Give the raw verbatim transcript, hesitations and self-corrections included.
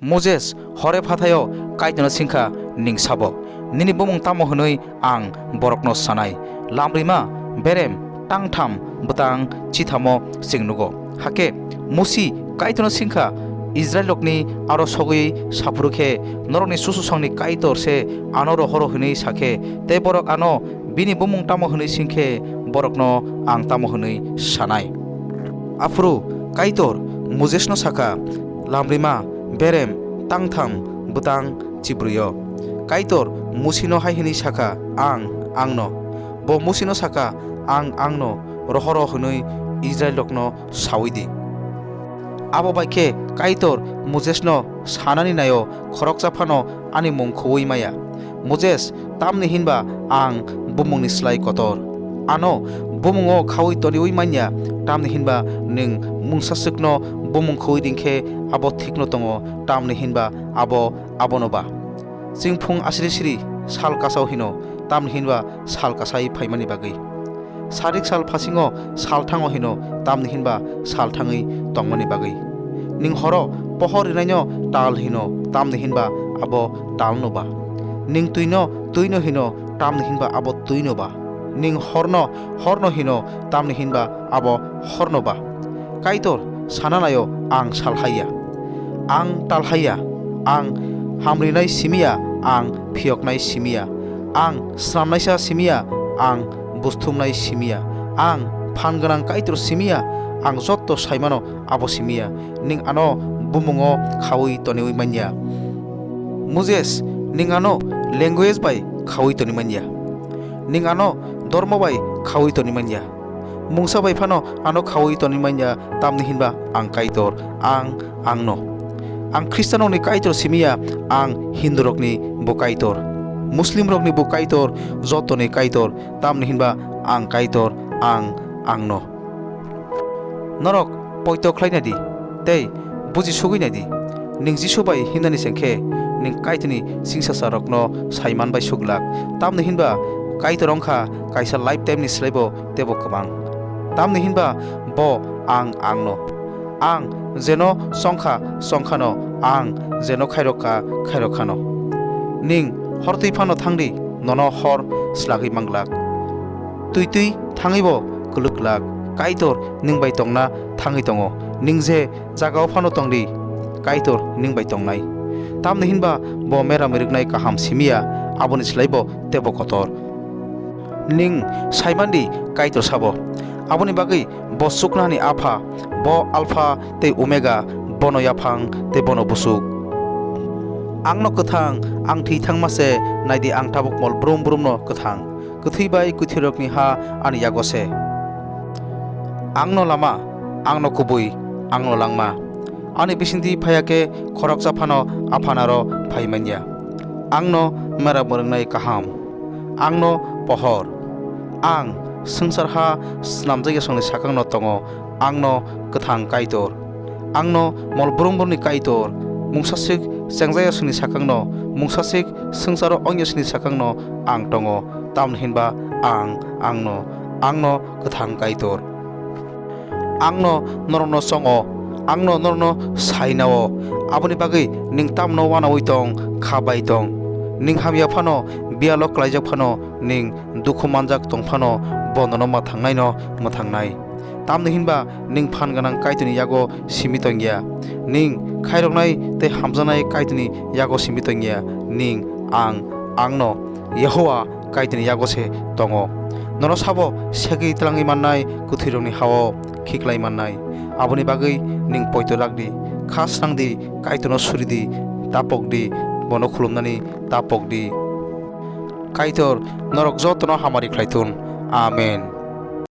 Moses Horeb hathaio Kaitorno singkha, ning sabo, nini bumung tamo hwnwi ang borokno sanai. Lamrima berem tangtham bwtang chithamo chwng nugo. Hakhe Musi Kaitorno singkha, Israilrokni aro sogwi saphuru khe, norokni sususongni Kaitor se ano rohoro hwnwi sakhe, tei borok ano bini bumung tamo hwnwi singkhe borokno ang tamo hwnwi sanai. Aphuru Kaitor Mosesno sakha, Lamrima berem tangtham bwtang chibrwio. Kaitor Musino hai hwnwi sakha, Ang, angno. Bo Musino sakha, Ang, angno rohoro hwnwi Israilrokno saui di. Abo bai khe Kaitor Mosesno sanani naio, khoroksa phano ani mung khuui maya. Moses, tamni hinba ang bumungni slai kotor. Ano bumungo khaui toniui manya, tamni hinba nwng mungsaswkno bumung khuui ring khe abo thikno tongo, tamni hinba abo abono ba. Chwng phung asri sri sal kasao hino, tamni hinba sal kasai phaimani bagwi. Sarik sal phasingo sal thango hino, tamni hinba sal thangwi tongmani bagwi. Ning horo pohor rinaino tal hino, tamni hinba abo talno ba. Ning twino twino hino, tamni hinba abo twino ba. Ning horno horno hino, tamni hinba abo horno ba. Kaitor sana naio, ang sal haiya, ang tal haiya, ang hamrinai simiya, ang phiyoknai simiya, ang snamnaisa simiya, ang busthumnai simiya, ang phan gwnang Kaitor simiya, ang jotto saimano abo simiya, ning ano bumungo khaui toniui manya. Moses, ning ano language bai khaui toni manya, ning ano dormo bai khaui toni manya. Mungsa bai phano ano khaui toni manya, tamni hinba ang Kaitor, ang, angno. Ang Khristanrokni Kaitor simiya, ang Hindurokni bo Kaitor, Muslimrokni bo Kaitor, jotoni Kaitor, tamni hinba ang Kaitor, ang, angno. Norok poito khlai nai di, tei buji sugui nai di. Ning Jisu bai himnani chengkhe, ning Kaitorni singsasarokno sai man bai suglak. Tamni hinba Kaitor wngkha kaisa lifetime ni slaibo teibo kwbang. Tamni hinba bo ang, angno. Ang jeno chongkha, chongkhano, ang jeno khairokha, khairokkhano. Ning hortwi phano thangdi, nono hor slagwi manglak. Twi twi thangwibo kwlwk glak. Kaitor ning bai tongna thangwi tongo. Ning je jagao phano tongdi, Kaitor ning bai tongnai. Tamni hinba bo mera mirwknai kaham simiya, aboni slaibo teibo kotor. Ning saimandi Kaitor sabo. Aboni bagwi bo chuknohani Apha, bo Alpha tei Omega, bono yaphang tei bono buchuk. Angno kwthang, ang thwi thangma se, naidi ang tabuk mol brum brumno kwthang. Kwthwi bai kwthwirokni ha ani yago se. Angno lama, angno kubui, angno langma. Ani bisingtwi phaiya khe khoroksa phano Aphanaro phai manya. Angno mera mwrwngnai kaham. Angno pohor. Ang swngchar ha snamjakya songni sakangno tongo. Angno kwthang Kaitor. Angno mol brum brumni Kaitor. Mungsaswk chengjakya songni sakangno, mungsaswk swngcharo ongya songni sakangno ang tongo. Tamni hinba ang, angno, angno kwthang Kaitor. Angno norokno chongo, angno norokno sainao. Aboni bagwi ning tamno wanaui tong, kha bai tong. Ning hamya phano, biyalo klaijak phano, ning dukhu manjak tong phano, bo nono mwthangnaino mwthangnai. Tamni hinba ning phan gwnang Kaitorni yago simi tongya. Ning khairoknai tei hamjaknai Kaitorni yago simi tongya. Ning, ang, angno Yehowa Kaitorni yago se tongo. Nono sabo segwi tlangwi mannai, kwthwirokni hao khiklai mannai. Aboni bagwi ning poito lakdi, kha srangdi, Kaitorno suridi, ta pokdi, bono khulumnani ta pokdi. Kaitor norok jotono hamari khlai thun. Amen.